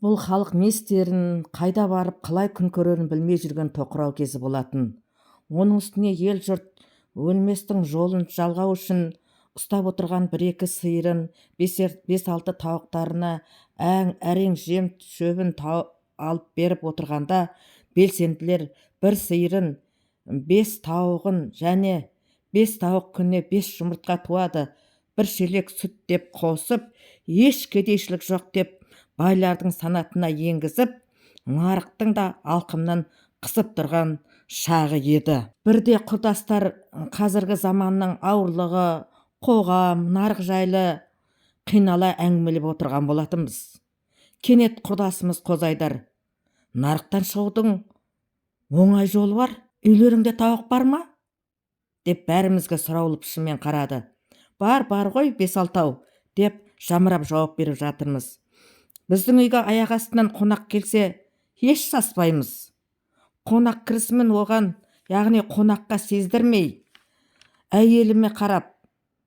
Бұл халық не істерін, қайда барып, қалай күн көрерін білмей жүрген тоқырау кезі болатын. Оның үстіне ел-жұрт өлместің жолын жалғау үшін ұстап отырған бір-екі сиырын, бес-алты тауықтарына әрең жем шөбін алып беріп отырғанда, белсенділер бір сиырын, 5 тауығын және 5 тауық күніне 5 жұмыртқа туады, бір шелек сүт деп қосып, еш кедейшілік жоқ деп байлардың санатына енгізіп, нарықтың да алқымнан қысып тұрған шағы еді. Бірде құрдастар қазіргі заманның ауырлығы, қоғам, нарық жайлы қинала әңгімелеп отырған болатынбыз. Кенет құрдасымыз Қозайдар: нарықтан шығудың оңай жолы бар, үйлеріңде тауық бар ма? Деп бәрімізге сұраулы пішінмен қарады. Бар, бар ғой, 5-6 деп жамырап жауап беріп жатырмыз. Біздің үйге аяқ астынан қонақ келсе, еш саспаймыз. Қонақ кірісімен оған, яғни қонаққа сездірмей, әйеліме қарап,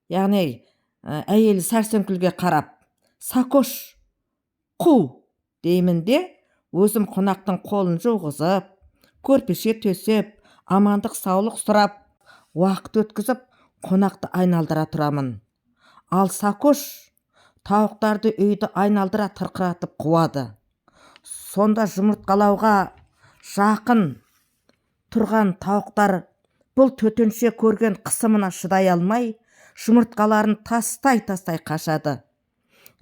яғни әйелі Сәрсенкүлге қарап, «Сакош, қу» деймін де, өзім қонақтың қолын жуғызып, көрпеше төсеп, амандық саулық сұрап, уақыт өткізіп, қонақты айналдыра тұрамын. Ал Сакош тауықтарды үйді айналдыра тырқыратып қуады. Сонда жұмыртқалауға жақын тұрған тауықтар бұл төтенше көрген қысымына шыдай алмай, жұмыртқаларын тастай-тастай қашады.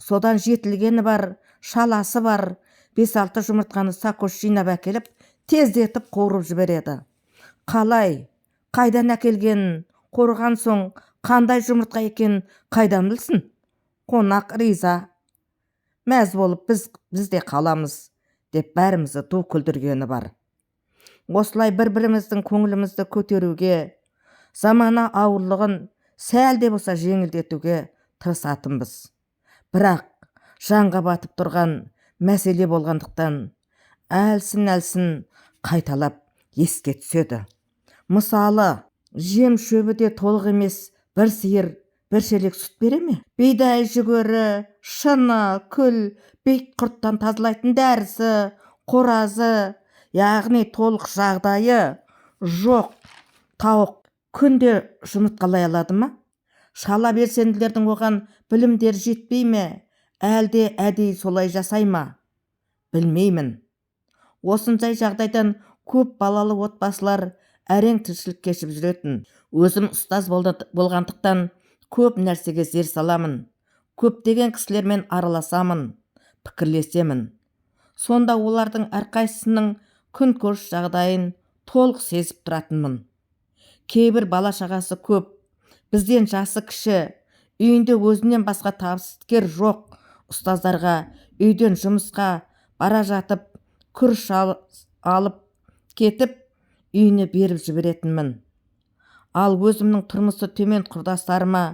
Содан жетілгені бар, шаласы бар, 5-6 жұмыртқаны Сакош жинап әкеліп, тездетіп қуырып жібереді. Қалай, қайдан әкелгенін, қуырған соң қандай жұмыртқа екенін қайдан білсін? Қонақ риза. Мәз болып біз де қаламыз, деп бәрімізді ду күлдіргені бар. Осылай бір-біріміздің көңілімізді көтеруге, замана ауырлығын сәл де болса жеңілдетуге тырысатынбыз. Бірақ жанға батып тұрған мәселе болғандықтан әлсін-әлсін қайталап еске түседі. Мысалы, жем шөбі де толық емес бір сиыр бір шелек сүт бере ме? Бидай, жүгері, шыны, күл, бет құрттан тазалайтын дәрісі, қоразы, яғни толық жағдайы жоқ тауық күнде жұмыртқалай алады ма? Шала белсенділердің оған білімдері жетпей ме, әлде әдейі солай жасай ма? Білмеймін. Осындай жағдайдан көп балалы отбасылар әрең тіршілік кешіп жүретін. Өзім ұстаз болғандықтан көп нәрсеге зер саламын. Көптеген кісілермен араласамын, пікірлесемін. Сонда олардың әрқайсысының күнкөріс жағдайын толық сезіп тұратынмын. Кейбір бала-шағасы көп, бізден жасы кіші, үйінде өзінен басқа табыскер жоқ ұстаздарға үйден жұмысқа бара жатып күріш алып кетіп, үйіне беріп жіберетінмін. Ал өзімнің тұрмысы төмен құрдастарыма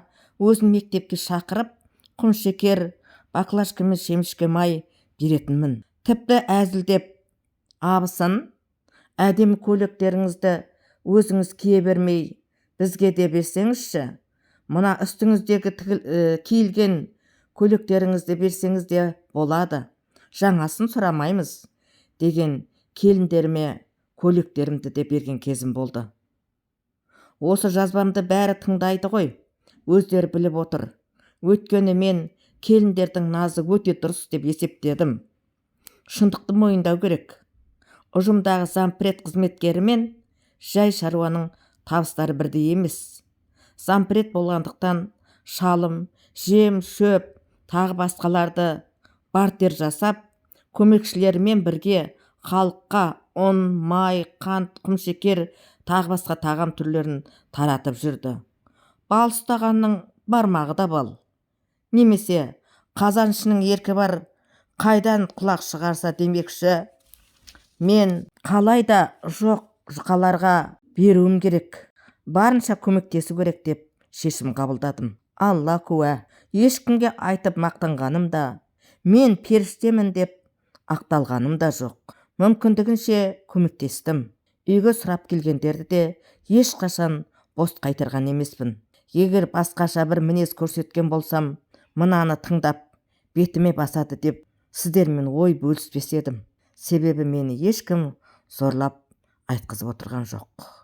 өзім мектепке шақырып, құм шекер, баклажка мен шемішке май беретінмін. Тіпті әзілдеп, абысын, әдемі көйлектеріңізді өзіңіз кие бермей, бізге де берсеңізші, мына үстіңіздегі киілген көйлектеріңізді берсеңіз де болады, жаңасын сұрамаймыз деген келіндеріме көйлектерімді де берген кезім болды. Осы жазбамды бәрі тыңдайды ғой, өздері біліп отыр. Өйткені мен келіндердің назы өте дұрыс деп есептедім. Шындықты мойындау керек. Ұжымдағы зампред қызметкері мен жай шаруаның табыстары бірдей емес. Зампред болғандықтан шалым, жем, шөп, тағы басқаларды бартер жасап, көмекшілерімен бірге халыққа ұн, май, қант, құмшекер, тағы басқа тағам түрлерін таратып жүрді. Бал ұстағанның бармағы да бал. Немесе қазаншының еркі бар, қайдан құлақ шығарса демекші, мен қалай да жоқ жұқаларға беруім керек, барынша көмектесу керек деп шешім қабылдадым. Алла куә, ешкімге айтып мақтанғаным да, мен періштемін деп ақталғаным да жоқ. Мүмкіндігінше көмектестім. Үйге сұрап келгендерді де ешқашан бос қайтарған емеспін. Егер басқаша бір мінез көрсеткен болсам, мынаны тыңдап бетіме басады деп Сіздермен ой бөліспес едім. Себебі мені ешкім зорлап айтқызып отырған жоқ.